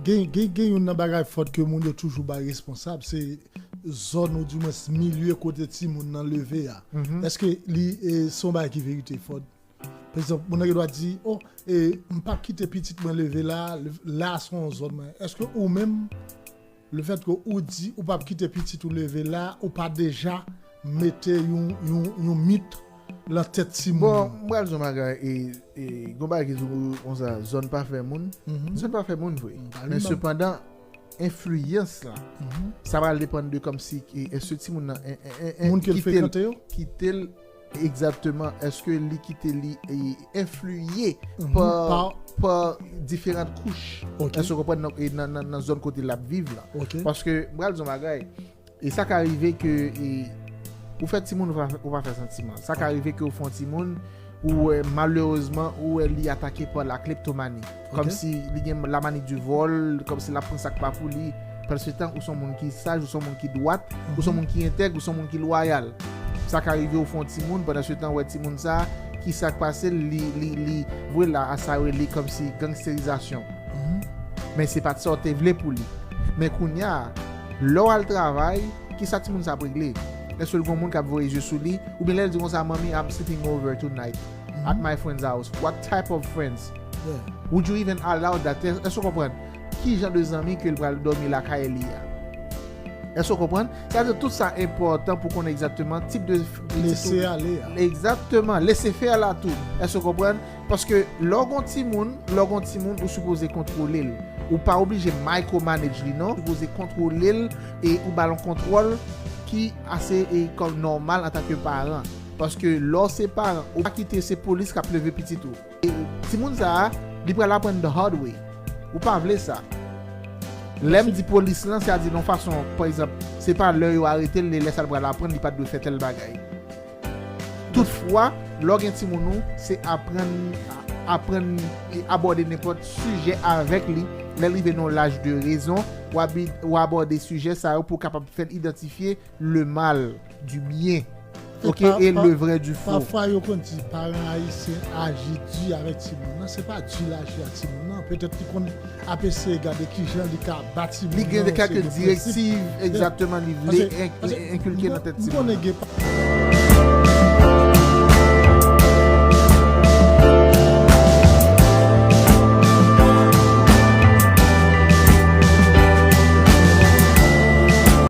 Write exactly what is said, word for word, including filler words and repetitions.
Gen, gen, gen youn nan bagay Fòd ke moun yo toujou bay responsab, se zòn ou dimwens milye kote timoun nan leve a. Èske li e, se yon bagay ki verite, Fòd? Pa egzanp, moun nan gen dwa di, oh, e, m p ap kite pitit mwen leve la, la se yon zòn mwen. Èske ou menm, lefètke ou di ou p ap kite pitit ou leve la, ou pa deja mete yon, yon, yon mit lan tèt timoun? Bon, m pral di yon bagay, e, e, gon bagay ki di konsa, zòn pa fè moun. Zòn pa fè moun vre. Men sepandan, enfliyans la, sa pral depann de kòmsi, e, èske timoun nan, en, en, en, en, moun ke l frekante yo, kite l, egzakteman, èske li kite li, e, enfliye pa, pa diferan kouch, èske w konprann, nan, e, nan, nan, nan zòn kote l ap viv la? Paske, m pral di yon bagay, e sa ka rive ke, e, ou fè timoun, ou pa, ou pa fè santiman. Sa ka rive ke ou fè yon timoun, ou wè, malerezman, ou wè li atake pa la kleptomani. Kòmsi li gen la mani di vòl, kòmsi l ap pran sa k pa pou li. Pandan se tan, ou se yon moun ki saj, ou se yon moun ki dwat, ou se yon moun ki entèg, ou se yon moun ki lwayal. Sa ka rive ou fè yon timoun, pandan se tan, ou wè timoun sa, ki sa k pase l, li, li, li, vre la, a sa yo rele kòmsi gangsterizasyon. Men se pa t sa w te vle pou li. Men kounye a, lè w al travay, ki sa timoun sa ap regle? Èske l gon moun k ap voye je sou li? Oubyen lè l di konsa, "Mommy, I'm sleeping over tonight at my friend's house." What type of friends? Would you even allow that? Èske w konprann? Ki jan de zanmi ke l pral dòmi lakay li a? Èske w konprann? Sa vle di tout sa enpòtan pou konnen egzakteman tip de f-, pitit ou. Lese ale a. Egzakteman, lese fè la tou. Èske w konprann? Paske lè w gon timoun, lè w gon timoun, ou sipoze kontwole l. Ou pa oblije micromanage li, non. Ou sipoze kontwole l e ou ba l yon kontwòl ki ase, e, kòm nòmal antanke paran. Paske lè w se paran, ou pa kite se polis k ap leve pitit ou. E, timoun sa a, li pral aprann the hard way. Ou pa vle sa. Lè m di polis lan, se a di nan fason, pa egzanp, se pa lè yo arete l, lè sa l pral aprann, li pa t dwe fè tèl bagay. Toutfwa, lè w gen timoun ou, se aprann, aprann e abòde nenpòt sijè avèk li. Lè l rive nan laj de rezon, w abi-, w abòde sijè sa yo pou w kapab fè l idantifye le mal du bien, ok, e le vrai du faux. Pafwa, yo konn di paran ayisyen aji di avèk timoun nan. Se pa di l aji ak timoun nan. Petèt li konn ap eseye gade ki jan li ka ba timoun nan yon seri de prensip. Li gen de kèk direktiv, egzakteman, li vle enkilke nan tèt timoun nan.